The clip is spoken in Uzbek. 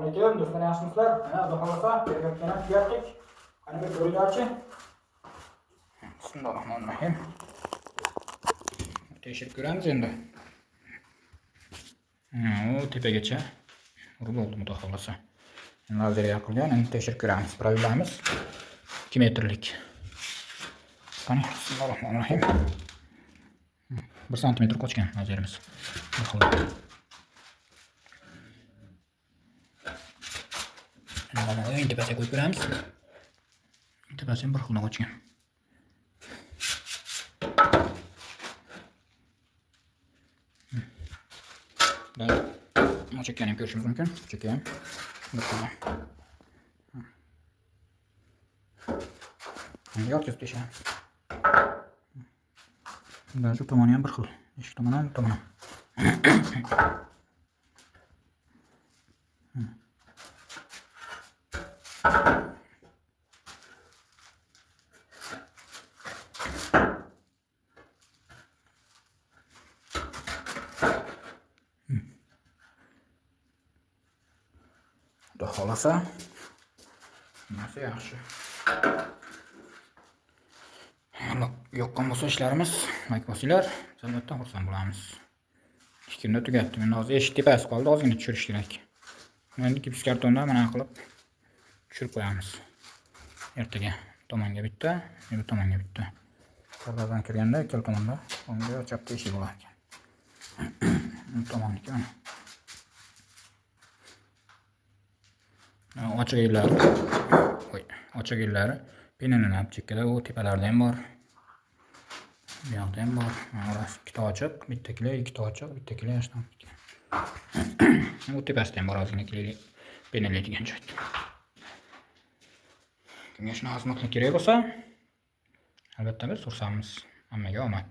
Alaykum do'stlar, yaxshimisizlar? Mana xudo xolasa, pergakani tugatdik. Qani bir ko'ringlarchi. Bismillahirrohmanirrohim. Tekshirib ko'ramiz endi. U tepagacha urib oldi xudo xolasa. Endi lazerga yoqilgan, endi tekshirib ko'ramiz. Probilamiz 2 metrlik. Qani, bismillahirrohmanirrohim. 1 santimetr qochgan lazerimiz. Bir xil. Endi tepasiga qo'yib ko'ramiz. Tepasi ham bir xilda qochgan. Chekkani ham ko'rishimiz mumkin. Chekka ham bir xilda. Endi yotkazib tekshiramiz. Shu tomoni ham bir xil. Eshik tomoni ham, bu tomoni ham. Xudo xolasa, hammasi yaxshi. Yoqqan bo'lsa ishlarimiz, like bosinglar, biz albatta xursand bo'lamiz. 2 kunda tugatdim. Endi hozir eshik tepasi qoldi, ozgina tushirish kerak. Endi gips kartondan mana qilib tushirib qo'yamiz. Ertaga tomonga bitta, bu tomonga bitta. Darvozadan kirganda ikkala tomonda o'ngda va chapda eshik bo'lar ekan. Bu tomonniki mana. Ochiq yerlari, voy, ochiq yerlari penalanib chekkada, u tepalarda ham bor. Bu yoqda ham bor. Mana orasi ikkita ochiq, bitta kley, ikkita ochiq, bitta kley, ashtan ketgan. Bu tepasida ham bor ozgina kley penalaydigan joy. Kimga shunaqa xizmatlar kerak bo'lsa, albatta biz xursandmiz. Hammaga omad.